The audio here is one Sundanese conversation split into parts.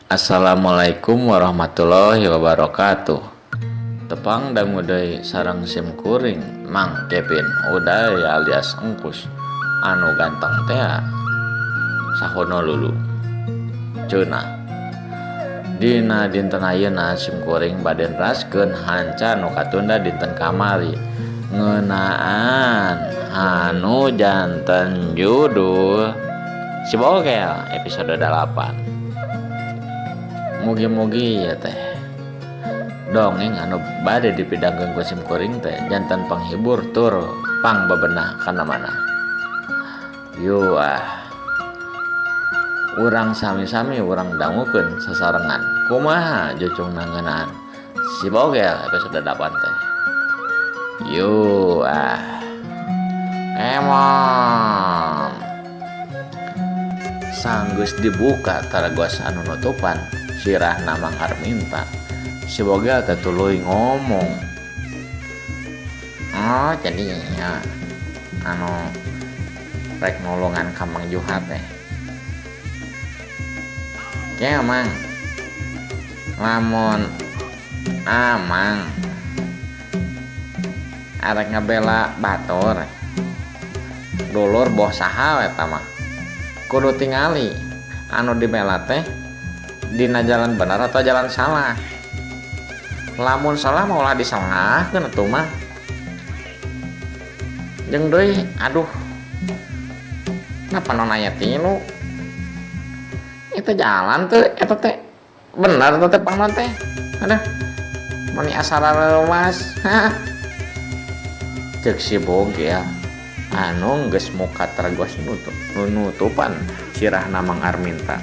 Assalamualaikum warahmatullahi wabarakatuh. Tepang dangu deui sareng sim kuring Mang Kevin Uday alias Engkus anu ganteng tea sa Honolulu. Ceunah. Dina dinten ayeuna sim kuring bade neraskeun hanca nu katunda dinten kamari ngeunaan anu janten judul Si Bogel episode 8. Mugi-mugi ya teh dongeng anu bade dipidangkeun ku sim kuring teh janten panghibur tur pang bebenah kana mana. Yu ah. Urang sami-sami urang dangukeun sasarengan. Kumaha jucungna ngeunaan Si Bogel episode 8 teh. Yu ah. Emon. Sanggeus dibuka taragos anu nutupan sirahna Mang Arminta. Si Bogel teh tuluy ngomong. Oh, jadi ya anu rek nolongan ka Mang Juha teh. Ya Mang, lamun Amang arek ngabela batur, dulur boh saha eta mah kudu tingali anu dibela teh dina jalan bener atau jalan salah. Lamun salah mah ulah disalahkeun atuh mah. Jeung deui aduh, napa non aya tilu itu jalan tuh eta teh bener tuh teh panon teh. Aduh, mani asara leuwas. Ceuk si Bogel anu geus muka tergos nutupan sirahna Mang Arminta.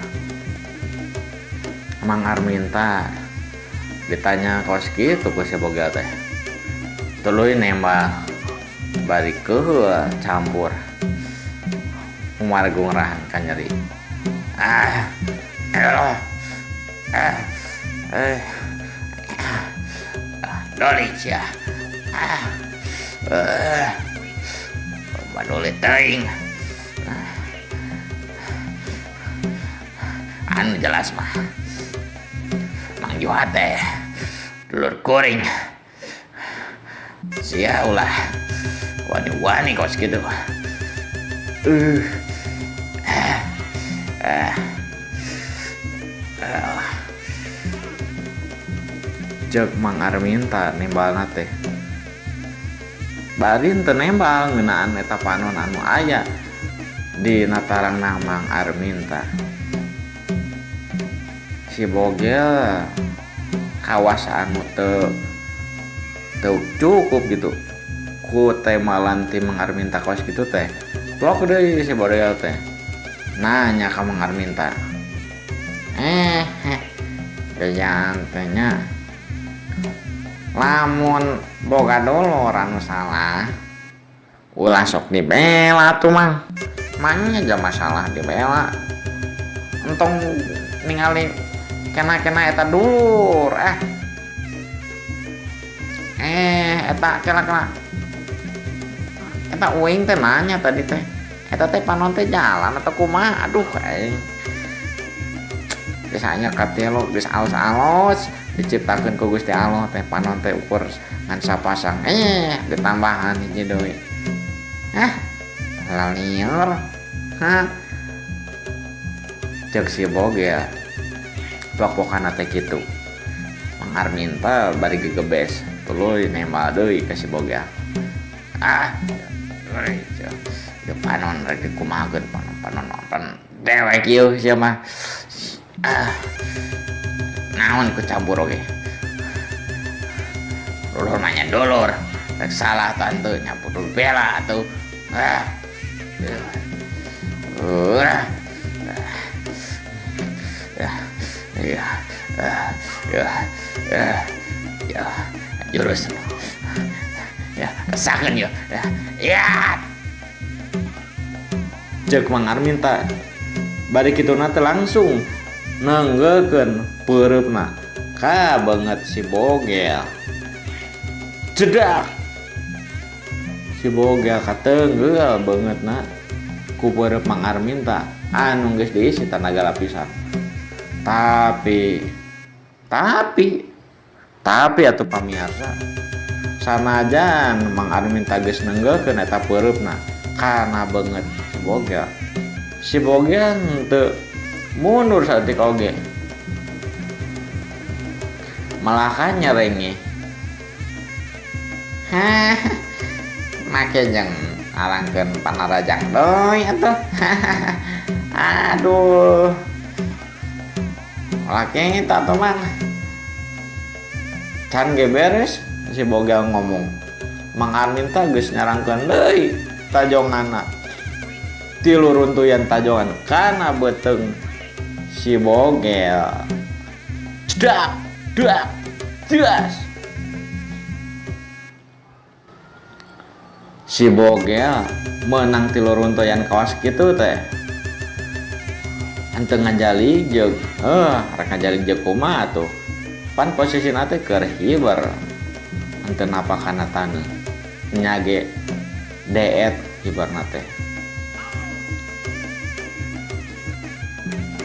Mang Arminta ditanya kos kitu ku si Bogel teh, tuluy nembak bari keuheul campur umargung rahan ka nyeri. Ah, elah, ah, eh, doli sia. Ah, eh, madoli teuing. Anu jelas mah Mang Juha teh dulur kuring. Sia ulah wani-wani kos kitu. Ceuk Mang Arminta nembalna teh. Bari teu nembal ngeunaan eta panon anu aya dina tarangna Mang Arminta. Si Bogel kawas anu teu cukup gitu ku temalan ti Mang Arminta kawas kitu teh. Plok deui si Bogel teh nanya ka Mang Arminta. Jajan teh nya. Lamun boga dulur anu salah ulah sok dibela tuh Mang. Mangnya aja masalah dibela. Entong ningali kena-kena eta dulur. Eta kena-kena. Eta uing teh nanya tadi teh. Eta teh panon teh jalan atau kumaha? Aduh aing. Biasanya katilu geus alus-alus diciptakeun ku Gusti Allah teh panon teh ukur ngan sapasang. Ditambahan hiji deui. Hah? Lalieur. Hah? Ceuk si Bogel. Pok-pokana teh kitu. Mang Arminta bari gegebes tuluy nembal deui ka si Bogel. Ah, euy, ieu panon rek dikumahakeun panon-panon pan dewek ieu sia mah. Ah, naon ku campur oge. Dulur mah nya dulur, rek salah tante nyampur dulu bela atuh. Ah. Ya, ya, ya, ya, ya, jurus. Ya, rasakeun ya. Ya. Ceuk Mang Arminta. Bari kituna teh langsung nenggekeun peureupna ka banget si Bogel. Jedak. Si Bogel katenggel bangetna ku peureub Mang Arminta anu geus diisi tanaga lapisan. Tapi tapi tapi atuh pamiarsa sanajan Mang Armin geus nenggelkeun eta peureupna kana beungeut si Bogel. Si Bogel henteu mundur saeutik oge. Malahan nyerenge. Hah, make jeung arangkeun panarajang deui atuh. Aduh. Laki tak tuh mang. Can ge beres si Bogel ngomong. Mang Armin teh geus nyarangkeun deui tajonganna. Tilu runtuyan tajongan kana beuteung si Bogel. Cedak, dak, das. Si Bogel menang tilu runtuyan kawas kitu teh. Henteu ngajali jeung rek ngajali jeung kumaha atuh. Pan posisina teh keur hiber. Henteu napa kana taneuh. Nya ge deet hiberna teh.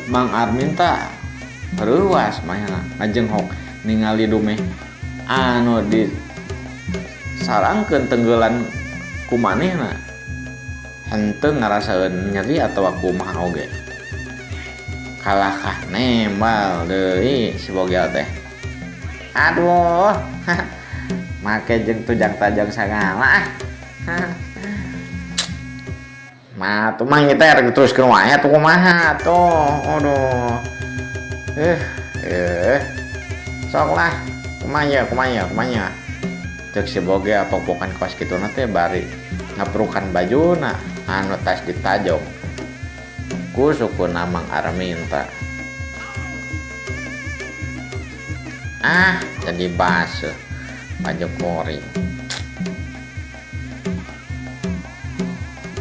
Mang Armin tah reuas mayana ngajenghok ningali dumeh anu disarangkeun tenggelan ku manehna. Henteu ngarasaeun nyeri atawa kumaha oge. Kalahkah nembal deui si Bogel teh. Aduh, make jeung tujang tajang sagala. Mah tuh mang kita rek teruskeun wae atuh kumaha atuh. Aduh. Sok lah. Kumaha kumaha kumaha. Cek si Bogel pok-pokan kaos kituna teh bari ngaprukan bajuna anu tas ditajong. Ku sukuna Mang Armin tah. Ah, jadi baseuh baju kuring.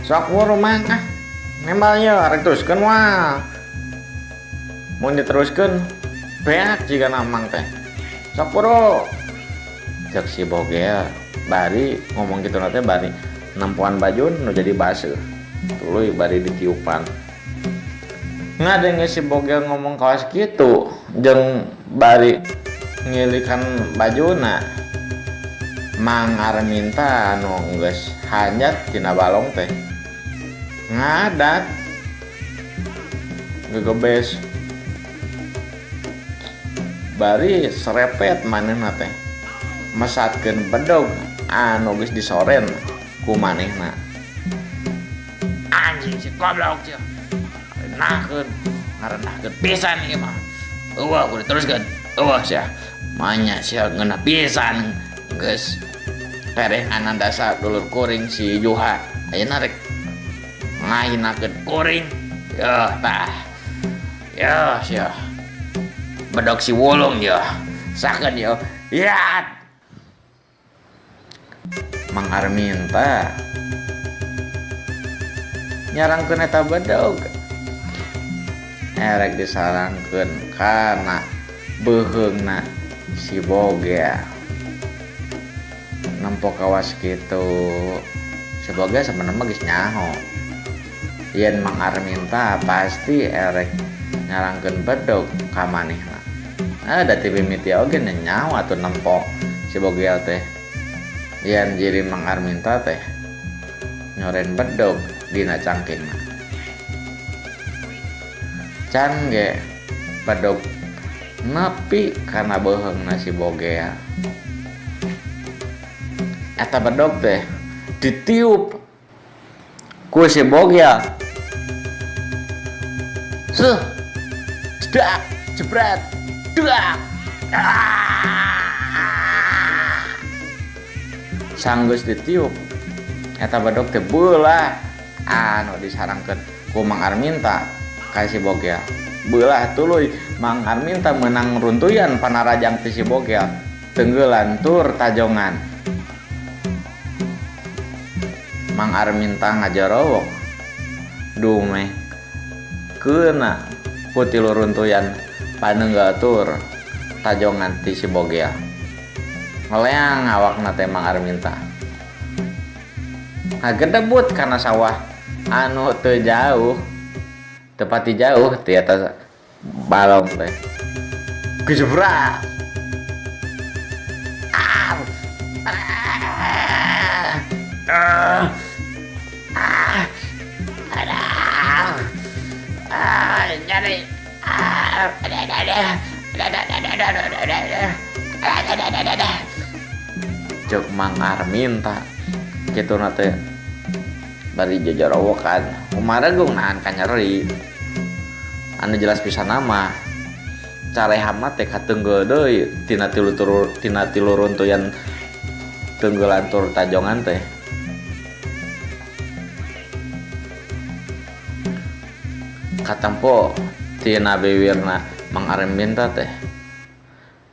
Sok buru mang ah. Nembal ye rek teruskeun moal. Mun diteruskeun beak jigana mang teh. Sok buru. Cek si Bogel bari ngomong kitu teh bari nempoan baju nu jadi baseuh. Tuluy bari ditiupan. Ngadenge si Bogel ngomong kawas kitu jeung bari ngilikan bajuna. Mang Armin tah anu geus hanjat tina balong teh. Ngadat gegebes bari serepet manehna teh mesatkeun bedog anu geus disoren ku manehna. Anjing si goblok sia. Renahkeun, ngarenahkeun pisan ieu mah. Eueuh kudu diteruskeun. Eueuh sia. Manya sia ngeunah pisan geus pereh anandasa dulur kuring si Juha. Ayeuna rek ngahinakeun kuring. Yeuh tah. Yeuh sia. Bedog si Wulung yeuh. Sakeun yeuh. Ya. Mang Armin tah nyarangkeun eta bedog. Erek disarangkeun kana beuheungna si Bogel. Nempo kawas kitu si Bogel sebenarnya geus nyaho. Yen Mang Armin tah pasti erek nyarangkeun bedog ka manehna. Da ti mimiti oge nyaho atuh nempo si Bogel teh. Yen jiri Mang Armin teh nyoren bedog dina cangkingna. Can ge bedog nepi kana beuheungna si Bogel. Eta bedog teh ditiup ku si Bogel. Seuh, jedak, jebret, dak. Ah! Sanggeus ditiup eta bedog teh beulah anu disarangkeun ku Mang Armin tah ka si Bogel. Beulah tuluy Mang Armin tah meunang runtuyan panarajang ti si Bogel, tenggelan tur tajongan. Mang Armin tah ngajarowok dumeh keuna ku tilu runtuyan panenggal tur tajongan ti si Bogel. Ngeleang awakna teh Mang Armin tah. Ngagedebut kana sawah anu teu jauh, teu pati jauh ti eta Balong teh. Gejebrak. Ah. Ah. Ah. Ah. Ah, nyari. Ah, ada ada ada. Ada ada ada ada ada ada. Ada ada ada ada. Cek Mang Armin tak kitu na teh bari jajarawokan kumaregung nahan kanyeri anu jelas pisan mah carehamna teh katenggel deui tina tilu turu tina tilu runtuyan tenggelan tur tajongan teh katempo tina biwirna Mang Armin teh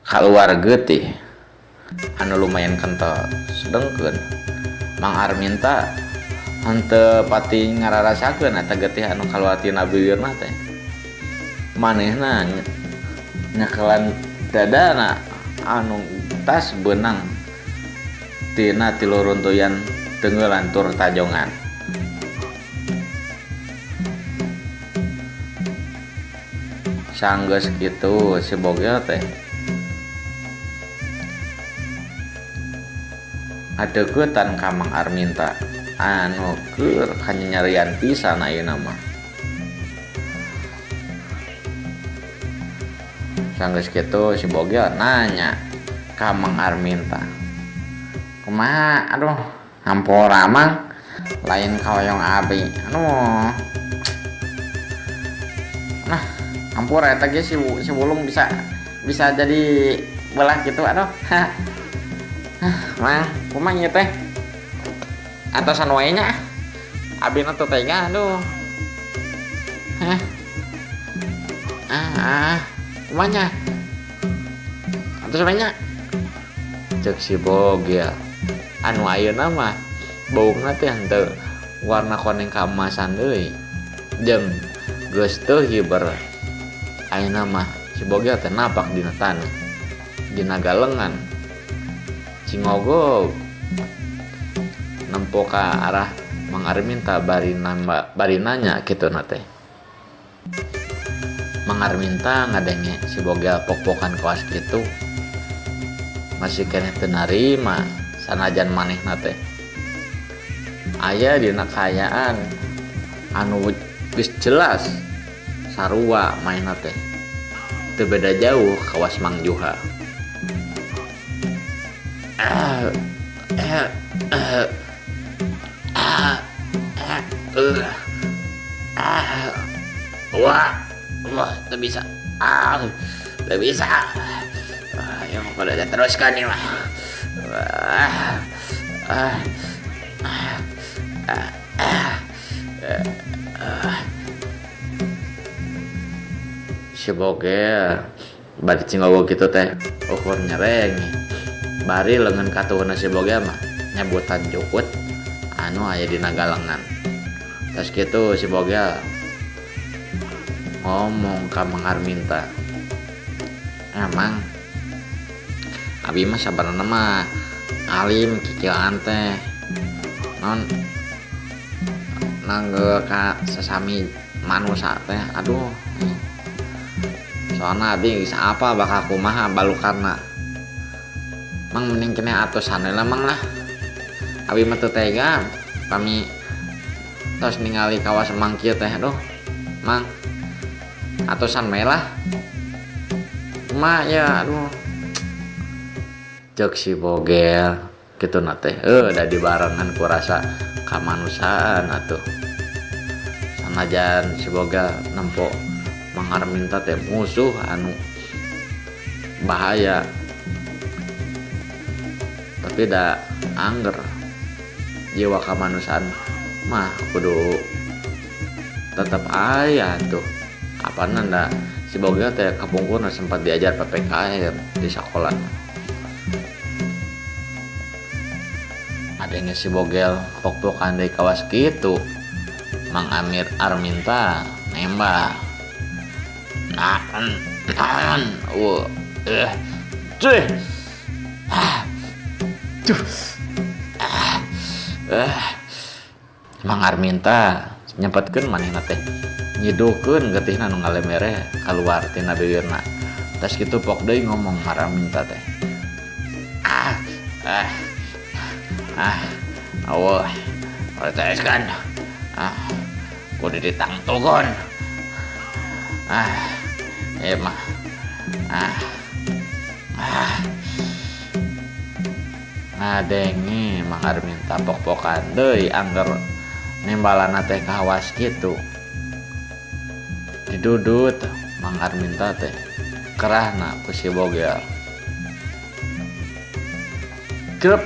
kaluar getih anu lumayan kental sedengkeun Mang Arminta henteu pati ngararasakeun eta getih anu kaluar tina biwirna teh manehna nyekelan dadana anu tas beunang tina tilu runtuyan tenggelan tur tajongan. Sanggeus kitu si Bogel teh ngadeuketan ka Mang Arminta anu keur kanyanyarian pisan ayeuna mah. Sanggeus kitu si Bogel nanya ka Mang Arminta, kumaha aduh hampura Mang lain kahoyong abi aduh nah hampura eta ge si Wulung bisa jadi belah gitu aduh. Mang kumaha ieu teh atasan wae nya abina teu tega aduh. Hah. Ah, kumaha nya atusan wae nya cek si Bogel anu ayeuna mah baungna teh henteu warna koneng kaemasan deui jeung geus teu hiber ayeuna mah si Bogel teh napak dina taneuh dina galengan cingogog nempo ka arah Mang Arminta bari namba bari nanya kitu na teh. Mang Arminta ngadenge si Bogel pok-pokan kawas kitu masih keneh teu narima sanajan manehna teh aya dina kaayaan anu geus jelas sarua manehna teh teu beda jauh kawas Mang Juha. Wah, wah, teu bisa. Ah, teu bisa. Ayo kudu diteruskan ieu mah. Ah, ah, ah, ah. Si Bogel bari cingogog kitu teh ukur nyereng bari leungeun katuhna si Bogel mah nyebutan jukut anu aya dina galengan. Terus kitu si Bogel ngomong ka Mang Arminta, emang abi mah sabarna mah alim kikieuan teh non nangge ka sesami manusia teh aduh soalna abi geus apa bakal kumaha balukarna Mang mending keneh atusan heula Mang lah abi mah teu tega pami tos ningali kawas Mang kieu teh aduh Mang atusan we lah kumaha ya aduh cek si Bogel kitu na teh da dibarengan ku rasa kamanusiaan atuh sanajan si Bogel nempo Mang Arminta teh musuh anu bahaya tapi da angger jiwa kamanusiaan mah kudu tetep aya tuh apana da si Bogel teh kapungkurna sempat diajar PPKM di sekolah. Adanya si Bogel pok-pokan deui kawas kitu Mang Amir Arminta nembak naon cuy ah cuh ah Mang Arminta nyempetkeun manehna teh Nyiduhkeun getihna nu ngalemere kaluar tina bibirna. Tas kitu pok deui ngomong Maraminta teh. Ah, ah, ah, aweuh, protes kan. Ah, kudu ditangtukeun. Ah, ieu mah. Ah, ah. Ngadenge Mang Arminta pok-pokan deui angger nembalana teh kahawas kitu. Didudut Mang Arminta teh kerahna ku si Bogel. Grep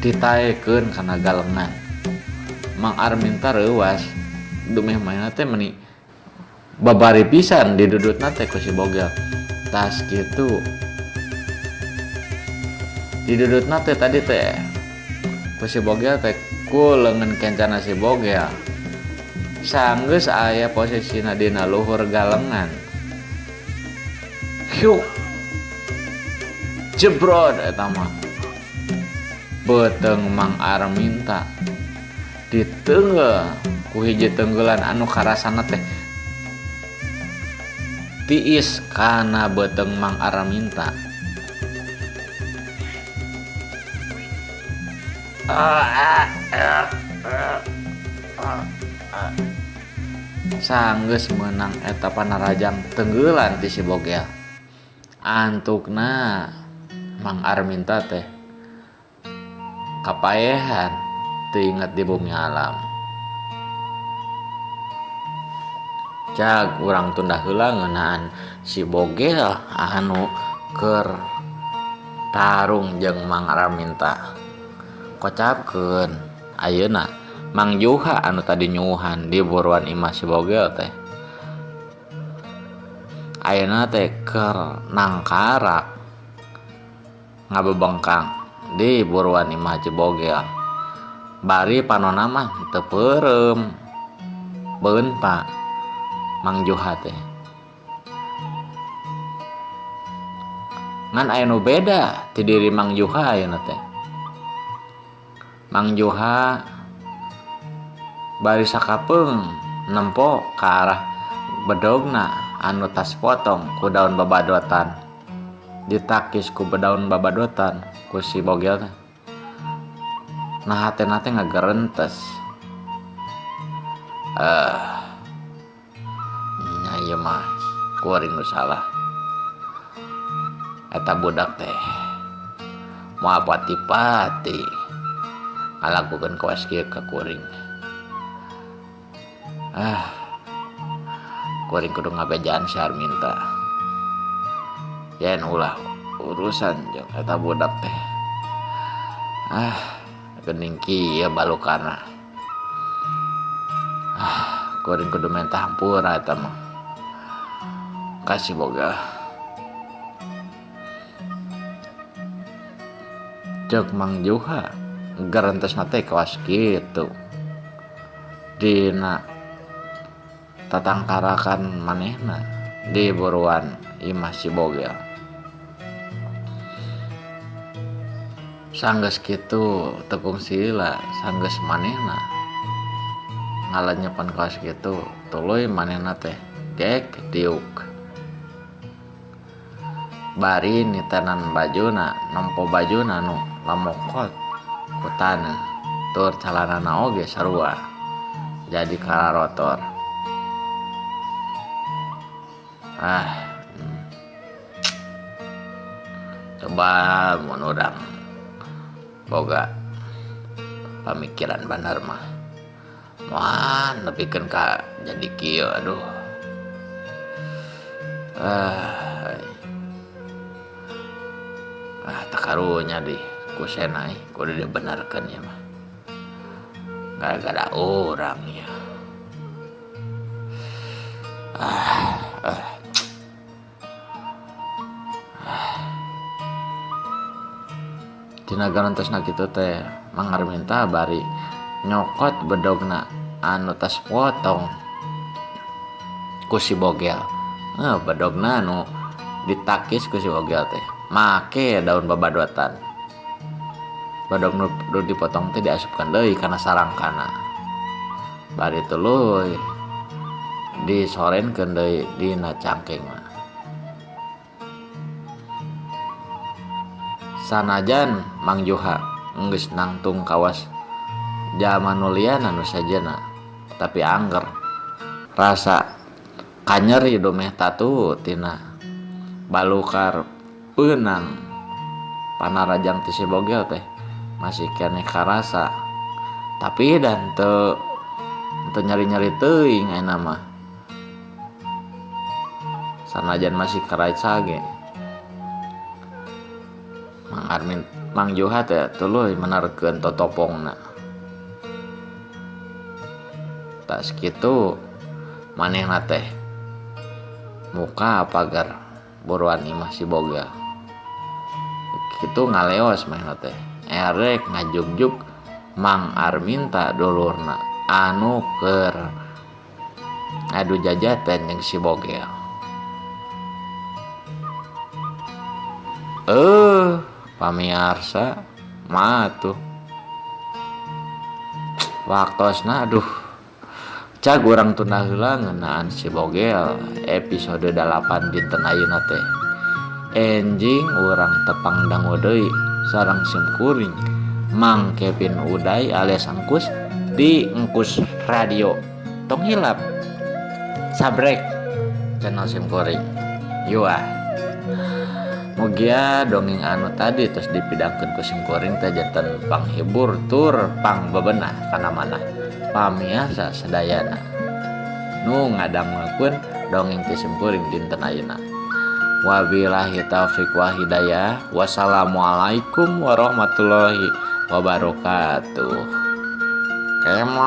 ditaekeun kana galengan. Mang Arminta reuwas dumeh manehna teh meni babari pisan didudutna teh ku si Bogel. Tas kitu didudutna teh tadi teh ku si Bogel teh ku leungeun kencana si Bogel. Sanggeus aya posisina dina luhur galengan. Hyuk. Jebrod eta mah. Beuteung Mang Arminta diteunggel ku hiji teunggelan anu karasana teh tiis kana beuteung Mang Arminta. Sanggeus meunang eta panarajang teunggelan ti si Bogel. Antukna Mang Arminta teh kapaehan teu inget di bumi alam. Cag urang tunda heula ngeunaan si Bogel anu keur tarung jeung Mang Arminta. Kocapkeun ayeuna Mang Juha anu tadi nyuhan di buruan imah si Bogel teh. Ayeuna teh keur nangkarak ngabebengkang di buruan imah si Bogel. Bari panona mah teu peureum beunta Mang Juha teh. Ngan aya nu beda ti diri Mang Juha ayeuna teh. Mang Juha bari sakapeung nempo ka arah bedogna anu tas potong ku daun babadotan. Ditakis ku daun babadotan ku si Bogel teh. Nah hatena teh ngagerentes. Nya ieu mah kuring nu salah. Eta budak teh moal pati-pati ngalakukeun kawas kieu ka kuring. Ah, kuring kudu ngabejaan si Arminta. Yen ulah urusan jeung eta budak teh. Ah, geuning kieu balukana. Ah, kuring kudu minta hampura eta mah. Kasih boga. Ceuk Mang Juha garentesna teh kawas kitu. Dina tatangkarakan manehna di buruan imah si Bogel. Sanggeus kitu tekung sila sanggeus manehna ngalenyepan kawas kitu tuluy manehna teh gek diuk. Bari nitenan bajuna nempo bajuna nu lamokot ku taneuh tur calanana oge sarua jadi kararotor. Ah, coba mun urang boga pamikiran bener mah moal nepikeun ka jadi kieu aduh. Ah, teu karunya di ku sena euy kudu dibenerkeun ieu mah. Gara-gara urang ieu. Ah, ah. Dina garantosna kitu teh Mang Arminta bari nyokot bedogna anu tas potong ku si Bogel. Bedogna anu ditakis ku si Bogel teh make daun babadotan. Bedog nu dipotong teh diasupkeun deui kana sarangkana. Bari tuluy Disorenkeun deui dina cangkengna. Sanajan Mang Juha geus nangtung kawas jalma nu liana nu sejenna tapi angger rasa kanyeri dumeh tatu tina balukar peunang panarajang ti si Bogel teh masih keneh karasa tapi dan teu teu nyeri-nyeri teuing ayeuna mah sanajan masih karasa ge. Mang Armin Mang Juha teh tuluy menerkeun totopongna. Tas kitu manehna teh muka pagar buruan imah si Bogel. Kitu ngaleos manehna teh erek ngajugjug Mang Armin ta dulurna anu keur adu jajaten jeung si Bogel. Pamiarsa mah tuh waktosna aduh cag urang tunda heula ngeunaan si Bogel episode 8 dinten ayeuna teh. Enjing urang tepang dangu deui sareng simkuring Mang Kevin Uday alias Engkus di Engkus Radio. Tong hilap sabrek channel simkuring. Yuah. Mugia dongeng anu tadi terus dipidangkeun ku simkuring teh janten panghibur tur pangbebenah kana manah pamiarsa sadayana nu ngadangukeun dongeng ti simkuring dinten ayeuna. Wabillahi taufik wal hidayah. Wassalamualaikum warahmatullahi wabarakatuh. Kemon.